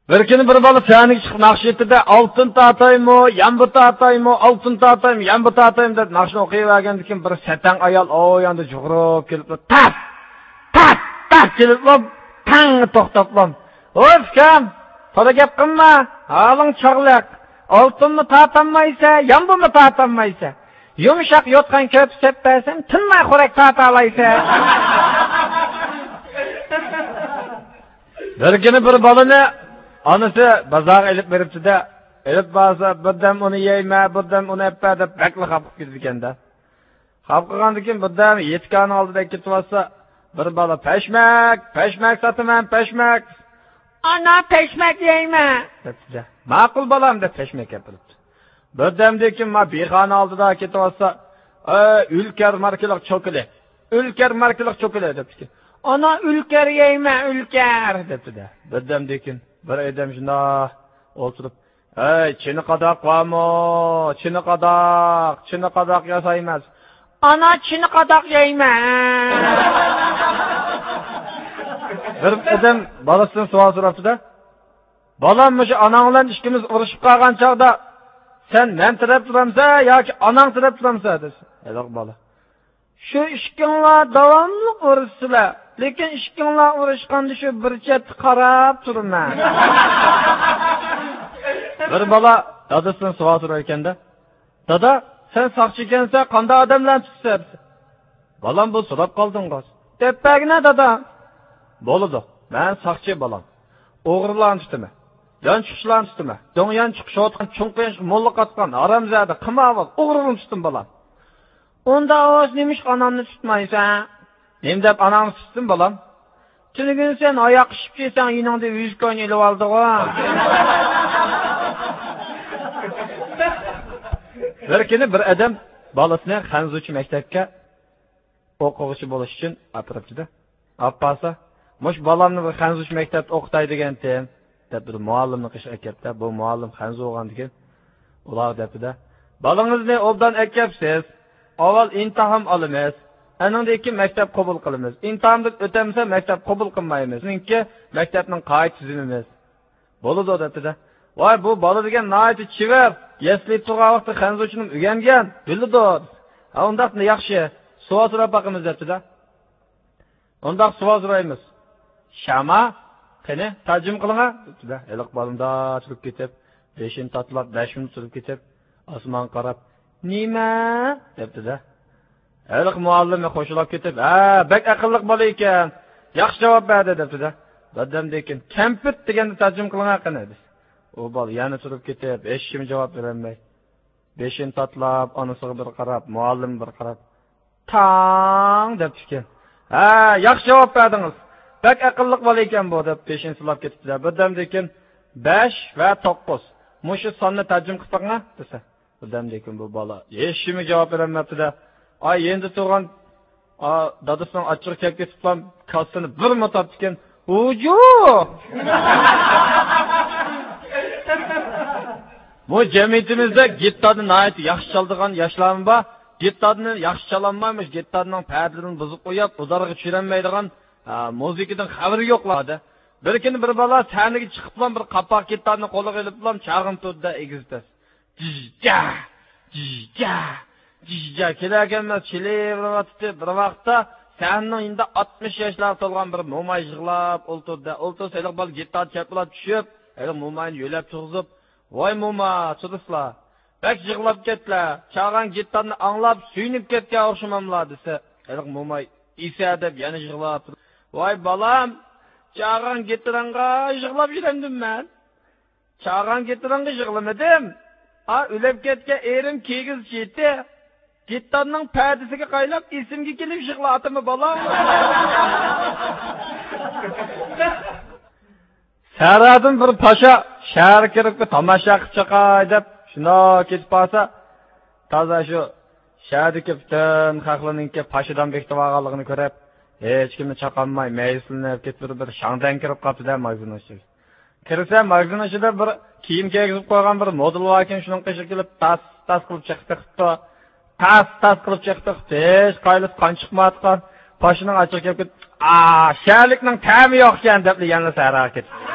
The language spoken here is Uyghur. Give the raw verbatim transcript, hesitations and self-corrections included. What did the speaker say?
بىر كۈنى بىر بالا سەھنىگە چىقىپ ناخشا ئېيتتى-دە، «ئالتۇن تارتايمۇ، يامبۇ تارتايمۇ، ئالتۇن تارتايمۇ، يامبۇ تارتايمۇ» دەپ ناخشىنى ئوقۇۋەرگەندىن كېيىن، بىر سەتەڭ ئايال ئۇ ياندا جۇغۇرۇپ كېلىپلا، تاپ، تاپ، تاپ كېلىپلا، تەڭ توختاپلا، «ھوي ئۇكام، تولا گەپ قىلما، ھالىڭ چاغلىق. ئالتۇنمۇ تارتالمايسەن، يامبۇمۇ تارتالمايسەن. يۇمشاق يوتقان كۆرپە سېلىپ بەرسەم، تىنماي خورەك تارتالايسەن.» بىر كۈنى بىر بالىنى ئانىسى بازارغا ئېلىپ بېرىپتۇ-دە، ئېلىپ بارسا، بىردەم ئۇنى يەيمەن، بىردەم ئۇنى ئەپپە دەپ بەكلا خاپا قىلىپ كېتىدىكەن-دە. خاپا قىلغاندىن كېيىن بىردەم يېتىكانىڭ ئالدىدا كېتىۋاتسا، بىر بالا، «پەشمەك، پەشمەك ساتىمەن، پەشمەك.» «ئانا، پەشمەك يەيمەن.» دەپتۇ-دە. «ماقۇل بالام» دەپ پەشمەك ئەپ بېرىپتۇ. بىردەمدىن كېيىن ما بىخانىڭ ئالدىدا كېتىۋاتسا، «ئەي، ئۈلكەر ماركىلىق چوكىلى، ئۈلكەر ماركىلىق چوكىلى» دەپتىكەن. «ئانا، ئۈلكەر يەيمەن، ئۈلكەر» دەپتۇ-دە. بىردەمدىن كېيىن بىر ئادەم شۇنداق ئولتۇرۇپ، «ھەي، چىنە قاداق بارمۇ؟ چىنە قاداق، چىنە قاداق ياسايمىز.» «ئانا، چىنە قاداق يەيمەن.» بىر ئادەم بالىسىدىن سوئال سوراپتۇ-دە، «بالام، مۇشۇ ئاناڭ بىلەن ئىككىمىز ئۇرۇشۇپ قالغان چاغدا سەن مەن تەرەپ تۇرامسەن ياكى ئاناڭ تەرەپ تۇرامسەن؟» دېسە، ھېلىقى بالا، «شۇ ئىككىڭلار داۋاملىق ئۇرۇشىسىلەر، لېكىن ئىككىڭلار ئۇرۇشقاندا شۇ بىر چەتتە قاراپ تۇرىمەن.» بىر بالا دادىسىدىن سوئال سورايدىكەن-دە، «دادا، سەن ساقچى ئىكەنسەن، قانداق ئادەملەرنى تۇتىسەن؟» دېسە، «بالام، بۇ سوراپ قالدىڭغۇ.» «دەپ بەرگىنە، دادا.» «بولىدۇ، مەن ساقچى، بالام. ئوغرىلارنى تۇتىمەن، يانچۇقچىلارنى تۇتىمەن، دۆڭ يانچۇق، شوتىخان، چوڭ قېرىشقا موللا قاتقان، ھارامزادە، قىمارۋاز، ئوغرىلارنى تۇتىمەن، بالام.» «ئۇنداق بولسا نېمىشقا ئانامنى تۇتمايسەن؟» «نېمە دەپ ئاناڭنى تۇتسۇن، بالام؟ تۈنۈگۈن سەن ئاياغ قىشىپ كەلسەڭ، يېنىڭدا ۋىزكوين ئېلىۋالدىغۇ.» بىر كۈنى بىر ئادەم بالىسىنى خەنزۇچە مەكتەپكە ئوقۇغۇچى بولۇش ئۈچۈن ئاپىرىپتۇ-دە. ئاپارسا، «مۇشۇ بالامنى بىر خەنزۇچە مەكتەپتە ئوقۇتاي دېگەنتىم» دەپ، بىر مۇئەللىمنى قېشىغا ئەكەپتۇ-دە. بۇ مۇئەللىم خەنزۇ بولغاندىكىن، ئۇلارغا دەپتۇ-دە، «بالىڭىزنى ئوبدان ئەكەپسىز. ئاۋۋال ئىمتىھان ئالىمىز. ئەنىڭدىن كېيىن مەكتەپ قوبۇل قىلىمىز. ئىمتىھاندىن ئۆتەلمىسە، مەكتەپ قوبۇل قىلمايمىز. بىزنىڭكى مەكتەپنىڭ قائىدە تۈزۈمىمىز.» «بولىدۇ» دەپتۇ-دە. «ۋاي، بۇ بالا دېگەن ناھايىتى چېۋەر. يەسلىدە تۇرغان ۋاقتى خەنزۇچىنى ئۆگەنگەن، بىلىدۇ.» «ھە، ئۇنداقتا ياخشى. سوئال سوراپ باقىمىز» دەپتۇ-دە. «ئۇنداق سوئال سورايمىز. شاما، قېنى، تەرجىمە قىلىڭا» دەپتۇ-دە. ھېلىقى بالا مۇنداق تۇرۇپ كېتىپ، بېشىنى تاتىلاپ، بەش مىنۇت تۇرۇپ كېتىپ، ئاسمانغا قاراپ، «نېمە؟» دەپتۇ-دە. ھېلىقى مۇئەللىمى خوشلاپ كېتىپ، «ھە، بەك ئەقىللىق بالا ئىكەن، ياخشى جاۋاب بەردى» دەپتۇ-دە. بىردەمدىن كېيىن، «كەمپۈت دېگەننى تەرجىمە قىلىڭا قېنى» دېسە، ئۇ بالا يەنە تۇرۇپ كېتىپ، ھېچكىمگە جاۋاب بېرەلمەي، بېشىنى تاتىلاپ، ئانىسىغا بىر قاراپ، مۇئەللىمگە بىر قاراپ، «تاڭ» دەپتىكەن. «ھە، ياخشى جاۋاب بەردىڭىز. بەك ئەقىللىق بالا ئىكەن بۇ» دەپ بېشىنى سىلاپ كېتىپتۇ-دە. بىردەمدىن كېيىن، «بەش ۋە توققۇز، مۇشۇ ساننى تەرجىمە قىلىپ بېقىڭا» دېسە، بىردەمدىن كېيىن بۇ بالا ھېچكىمگە جاۋاب بېرەلمەپتۇ-دە. ئاي، يېنىدا تۇرغان، ئا، دادىسىنىڭ ئاچچىقى كەپ كېتىپلا، كاسىسىنى بىرمۇ تارتىپتىكەن. ھۇجۇ! بۇ جەمئىيىتىمىزدە گىتارنى ناھايىتى ياخشى چالىدىغان ياشلارمۇ بار. گىتارنى ياخشى چالالماي، مۇشۇ گىتارنىڭ پەدىلىرىنى بۇزۇپ قويۇپ، ئۇدارغا چۈشۈرەلمەيدىغان، ئا، مۇزىكىدىن خەۋىرى يوقلار-دە. بىر كۈنى بىر بالا سەھنىگە چىقىپلا بىر قاپاق گىتارنى قولىغا ئېلىپلا چاغان تۇردى-دە، ئېگىز پەس. جىججا، جىججا، جىججا كېلەركەنمەس چېلىۋېرىۋاتاتتى. بىر ۋاقىتتا سەھنىنىڭ يېنىدا ئاتمىش ياشلارغا تولغان بىر موماي يىغلاپ ئولتۇردى. ئولتۇرسا ھېلىقى بالا گىتار چەپلەپ چۈشۈپ، ھېلىقى موماينى يۆلەپ تۇرغۇزۇپ، «ۋاي موما، تۇرۇسىلا، بەك يىغلاپ كەتتىلا، چاغان گىتارنى ئاڭلاپ سۆيۈنۈپ كەتكەن ئوخشىماملا» دېسە، ھېلىقى موماي ئېسە دەپ يەنە يىغلاپ تۇرۇپ، «ۋاي بالام، چاغان گىتارىڭغا يىغلاپ يۈرەمدىم مەن.» «چاغان گىتارىڭغا يىغلىمىدىم. ئا، ئۆلۈپ كەتكەن ئېرىم كىيگۈزۈش ئىتى گىتارنىڭ پەدىسىگە قايلاپ ئېسىمگە كېلىپ يىغلاۋاتىمەن بالام.» سەھرادىن بىر پاشا شەھەرگە كىرىپ تاماشا قىلىپ چاقاي دەپ شۇنداق كېتىپ بارسا، تازا شۇ شەھەردىكى پۈتۈن خەقلەرنىڭكى پاشىدان بېكىتىۋالغانلىقىنى كۆرۈپ، ھېچكىمنى چاقالماي مەيۈسلىنىپ كېتىپ، بىر شاڭدەن كىرىپ قاپتۇ-دە ماگىزىن ئىچىگە. كىرسە، ماگىزىن ئىچىدە بىر كىيىم كىيگۈزۈپ قويغان بىر مودېل باركەن، شۇنىڭ قېشىغا كېلىپ تاس، تاس قىلىپ چېقىپ بېقىپتۇ. تاس، تاس قىلىپ چېقىپ بېقىپتۇ. ھېچ قايسىسى قان چىقمايۋاتقان. پاشىنىڭ ئاچچىقى كېلىپ كېتىپ، «ئا، شەھەرلىكنىڭ تەمى يوق ئىكەن» دەپلا يەنىلا سەھراغا كېتىپتۇ.